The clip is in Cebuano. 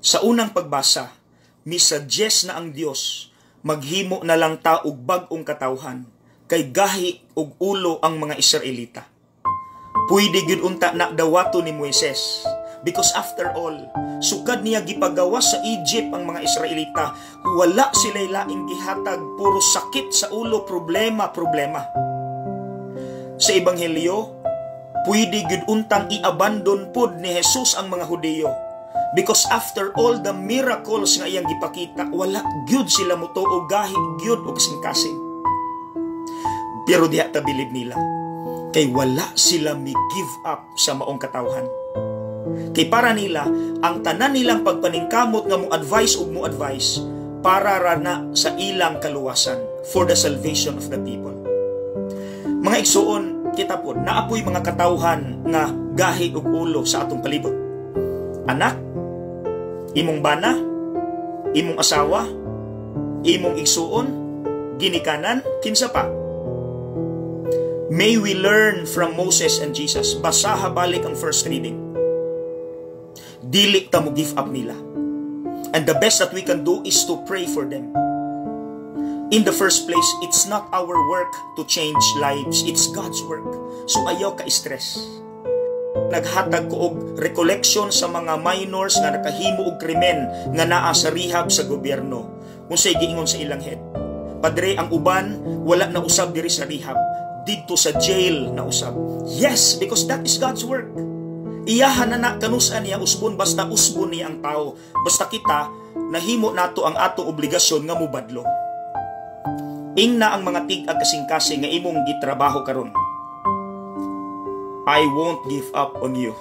Sa unang pagbasa, mi-suggest na ang Dios, maghimo na lang ta og bag-ong katawhan kay gahi og ulo ang mga Israelita. Pwede gyud unta na dawato ni Moises because after all, sukad niya gipagawas sa Egypt ang mga Israelita, wala sila laing gihatag, puro sakit sa ulo, problema, problema. Sa Ebanghelyo, pwede gyud untang i-abandon pod ni Jesus ang mga Hudiyo because after all the miracles nga iyang gipakita, wala gyud sila motuo, gahi gyud og kasing-kasing. Pero diha ta bilib nila kay wala sila mi give up sa maong katawhan. Kay para nila, ang tanan nilang pagpaningkamot nga mo advice ug mo advice para ra na sa ilang kaluwasan, for the salvation of the people. Mga igsuon, kita po, naa poy mga katawhan nga gahi og ulo sa atong palibot. Anak, imong bana, imong asawa, imong igsuon, ginikanan, kinsa pa. May we learn from Moses and Jesus. Basaha balik ang first reading. Dili ta mo give up nila. And the best that we can do is to pray for them. In the first place, it's not our work to change lives. It's God's work. So ayaw ka stress. Naghatag ko og recollection sa mga minors nga nakahimo og krimen nga naa sa rehab sa gobyerno. Unsay giingon sa ilang head? "Padre, ang uban wala na usab diri sa rehab. Didto sa jail na usab." Yes, because that is God's work. Iyahan na na kanusa niya usbon, basta usbon niya ang tao. Basta kita nahimo nato ang atong obligasyon nga mubadlong. Ingna ang mga tig-ag kasing-kasing nga imong gitrabaho karon. I won't give up on you.